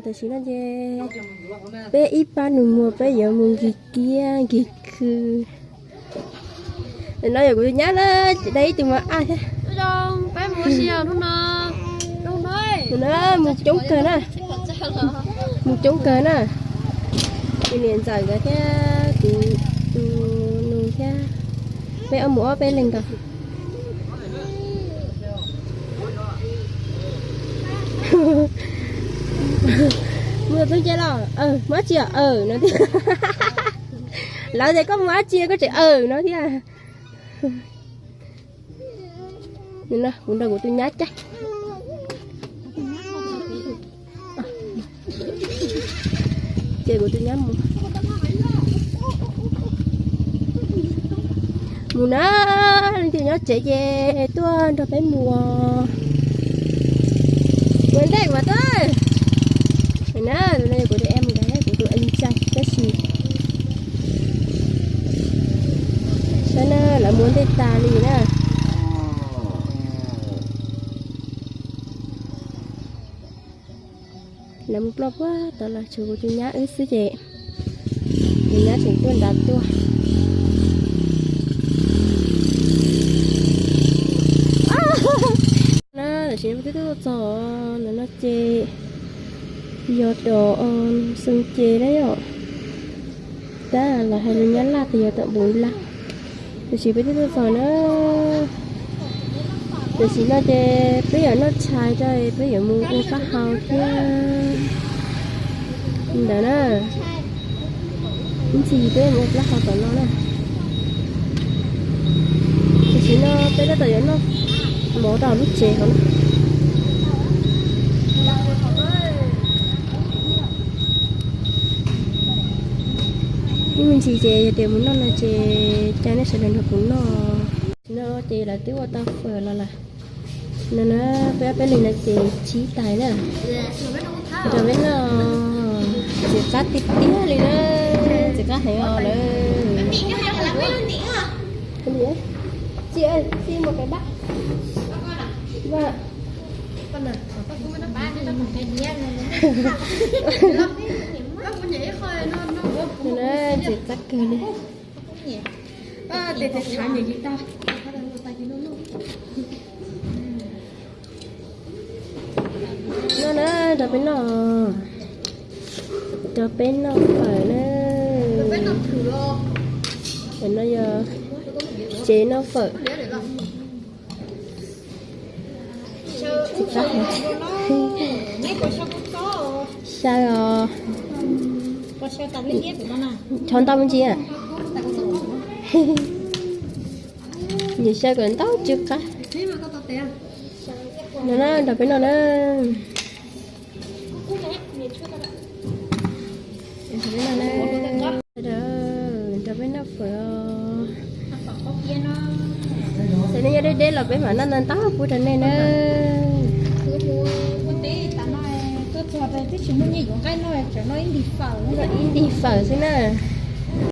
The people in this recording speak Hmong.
Tam sim no ces peb ib pab nus muag peb yuav mus nkig kiab nkig khw. No yog kuv tus nyab na, da ib tug mos ab thiab. Mus coob kawg na, mus coob kawg na. Tus niam ntxawm nkawd thiab kuv tus nus thiab, peb ob mus ob peb leeg nkaus. Mus tub ce los, mus dab tsi os, no thiab. Lawv tias koj mus dab tsi koj tseem aws no thiab. Kuv nrog kuv tus nyab caij. Ces kuv tus nyab mus, mus na, leej twg nyob tsev ces tuaj nrog peb mus. Ua ntej mas tuaj. Na, tus no yog kuv tus em nkawd, kuv tus em ntxawm tab sis saib na, lawv mus ua ntej tas li na. Lawv mus ploj puag tod los tshuav kuv tus nyab wb xwb ces kuv nyab tseem tuaj nrad tuaj. Na, tam sim no peb twb tuaj txog ntawm no ces yog tom Xeev Ces na yom. Tab los hais lus Nyab Laj tias yog tom Npus Laj. Tam sim peb twb tuaj txog na. Tam sim no ces peb yuav noj tshais rau peb yuav mus ua plaub hau thiab ntawd na. Ib ntsis peb mus ua plaub hau tom no na. Tam sim no peb tab tom yuav noj mov rau lub tsev hauv na. Ib me ntsis ces yog tias mus noj no ces coj nej sawv daws nrog kuv noj. Tam sim no ces lawv twb ua tau fawm los lawm. No na, peb ob peb leeg no ces tsib tais na. Nrog peb noj, ntxim qab tiag tiag li na, ntxim qab heev os lawm. No na, ntxim qab kawg li. No na, nrog peb noj, nrog peb noj fawm na. Tam no yog tsev noj fawm. Xyaw os. Nrho ntau me ntsis na. Nyiam xyaw kom ntau tsw qab. No na, nrog peb noj na. Nrog peb noj fawm os. Ces nej nyob deb deb los peb mam noj ntau ntau pub rau nej na. Noj ib ntim fawm xwb na.